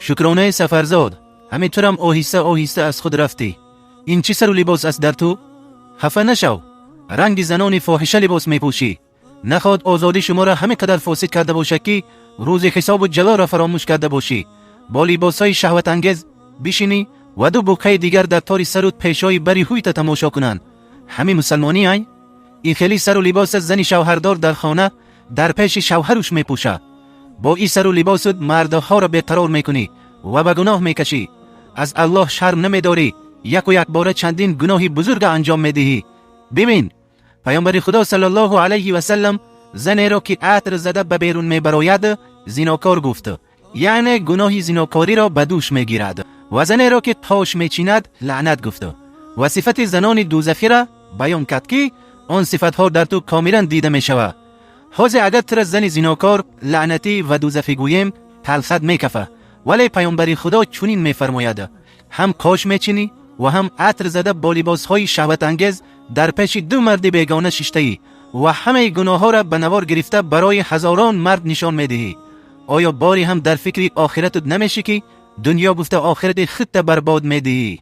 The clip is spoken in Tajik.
Шукронаи Сафарзод, ҳамин оҳиста оҳиста аз худ рафтӣ. Ин чӣ сару либос аст дар ту? Хафа нашав, ранги занони фоҳиша либос мепӯшӣ. Нахоҳад озодӣ шуморо ҳамин қадар фосид карда бошад, ки рӯзи ҳисобу ҷалоро фаромӯш карда бошӣ. Бо либосҳои шаҳватангез бишинӣ ва ду букаи дигар дар тори сарут пешои бари ҳуйта тамошо кунанд. Ҳамин мусалмонӣ ай? Ин хеле сару либос зани шавҳардор дар хона дар пеши шавҳаруш мепӯшад. Бо ин сару либосут мардҳоро беқарор мекунӣ ва ба гуноҳ мекашӣ. Аз Аллоҳ шарм намедорӣ, яку якбора чандин гуноҳи бузурга анҷом медиҳӣ. Бибин, паёмбари Худо саллаллоҳу алайҳи васаллам занеро, ки атр зада ба берун мебарояд, зинокор гуфт, яъне гуноҳи зинокориро ба дӯш мегирад, ва занеро, ки тош мечинад, лаънат гуфт ва сифати занони дӯзахиро баён кард, ки он сифатҳо дар ту комилан дида мешавад. Ҳозир агар тура зани зинокор, лаънатӣ ва дӯзахӣ гӯем, талхат мекафа, вале паёмбари Худо чунин мефармояд: ҳам кош мечинӣ ва ҳам атр зада бо либосҳои шаҳватангез дар пеши ду марди бегона шиштаӣ ва ҳамаи гуноҳҳоро ба навор гирифта барои ҳазорон мард нишон медиҳӣ. Оё боре ҳам дар фикри охиратут намешӣ, ки дунё гуфта охирати худта барбод медиҳӣ?